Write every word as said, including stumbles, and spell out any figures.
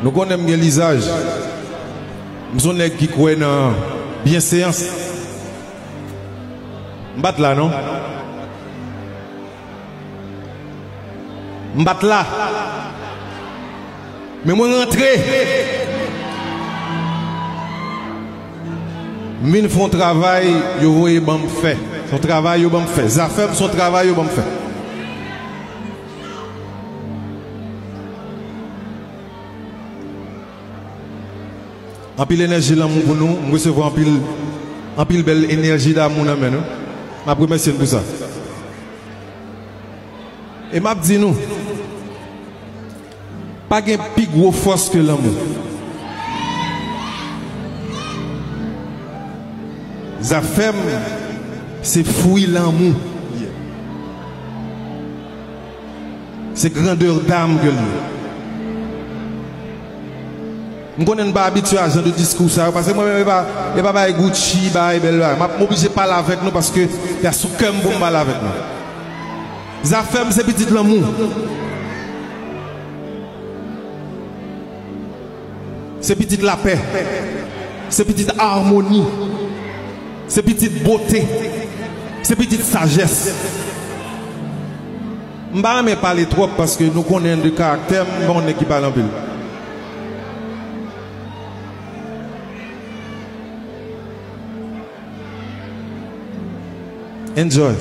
Nou konnen m gen lizaj. M se yon nèg ki kwè nan byenseans. M pa t la, non. M pa t la. Men mwen rantre. M vin fè yon travay yo voye ban m fè. Se yon travay yo ban m fè. Zafè m se yon travay yo ban m fè. Anpil enèji lanmou pou nou. M resevwa anpil, anpil bèl enèji damou nan men nou. M ap remèsye n pou sa. E m ap di nou, pa gen pi gwo fòs ke lanmou. Zafè m, se fwi lanmou. Se grandè dam ke l ye. M konnen n pa abitye a jan de diskou sa yo, paske mwen menm e pa, e pa bay Gucci, bay bèl bagay. M ap, m oblije pale avèk nou paske y a sou kè m pou m pale avèk nou. Zafè m se pitit lanmou. Se pitit lapè. Se pitit amoni. Se pitit bote. Se pitit sajès. M pa renmen pale twòp paske nou konnen de karaktè m, m pa yon nèg ki pale anpil. Enjoy.